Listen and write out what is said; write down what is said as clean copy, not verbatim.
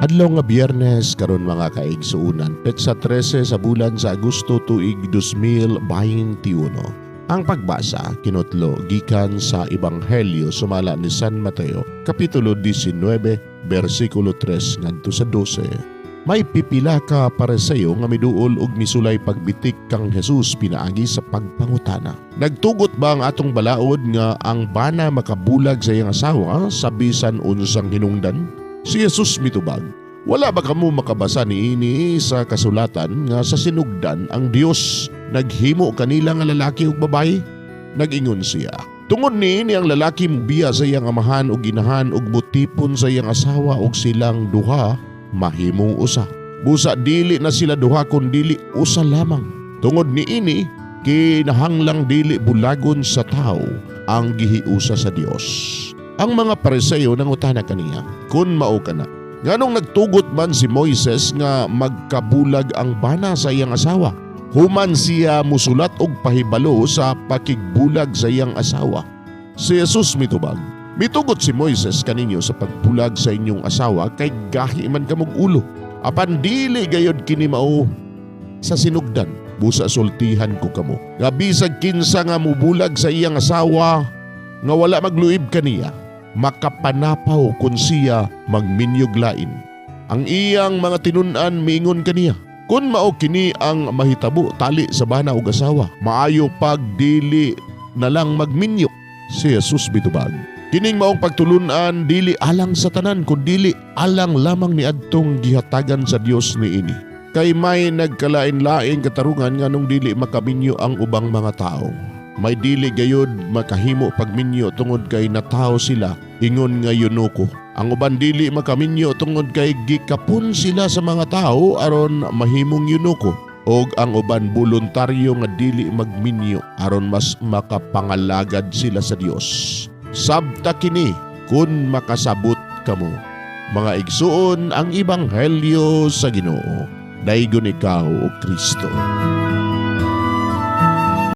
Adlaw nga Biyernes karon, mga kaigsuonan, petsa 13 sa bulan sa Agosto, tuig 2021. Ang pagbasa kinutlo gikan sa Ebanghelyo sumala ni San Mateo, kapitulo 19, bersikulo 3 ngadto sa 12. May pipila ka Pariseo nga miduol og misulay pagbitik kang Jesus pinaagi sa pagpangutana. Nagtugot ba ang atong balaod nga ang bana makabulag sa iyang asawa sa bisan unsang hinungdan? Si Jesus mitubag, "Wala ba kamo makabasa niini sa kasulatan nga sa sinugdan ang Dios naghimo kanila nga lalaki ug babayi? Nag-ingon siya, 'Tungod niini ang lalaki mobiya sa iyang amahan ug inahan ug mutipon sa iyang asawa ug silang duha mahimong usa. Busa dili na sila duha kun dili usa lamang. Tungod niini kinahanglang dili bulagon sa tao ang gihiusa sa Dios.'" Ang mga Pariseo nangutana kaniya, "Kun mao kana, nganong nagtugot man si Moises nga magkabulag ang bana sa iyang asawa human siya musulat og pahibalo sa pakigbulag sa iyang asawa?" Si Jesus mitubag, "Mitugot si Moises kaninyo sa pagbulag sa inyong asawa kay gahi man kamog ulo. Apan dili gayod kini mao sa sinugdan. Busa sultihan ko kamo nga bisag kinsa nga mubulag sa iyang asawa nga wala magluib kaniya, makapanapaw kung siya magminyog lain. Ang iyang mga tinun-an miingon kaniya, 'Kung mao kini ang mahitabo tali sa bana ug asawa, maayo pag dili na lang magminyo.' Si Jesus mitubag, 'Kining maong pagtulunan dili alang sa tanan kun dili alang lamang ni adtong gihatagan sa Dios niini. Kay may nagkalain-laing katarungan nganong dili makaminyo ang ubang mga tao. May dili gayud makahimo pagminyo tungod kay natawo sila ingon nga eunuko. Ang uban dili makaminyo tungod kay gikapon sila sa mga tao aron mahimong eunuko. Og ang uban boluntaryo nga dili magminyo aron mas makapangalagad sila sa Dios. Sabta kini kun makasabot kamo." Mga igsuon, ang Ebanghelyo sa Ginoo. Daygon ikaw, O Kristo.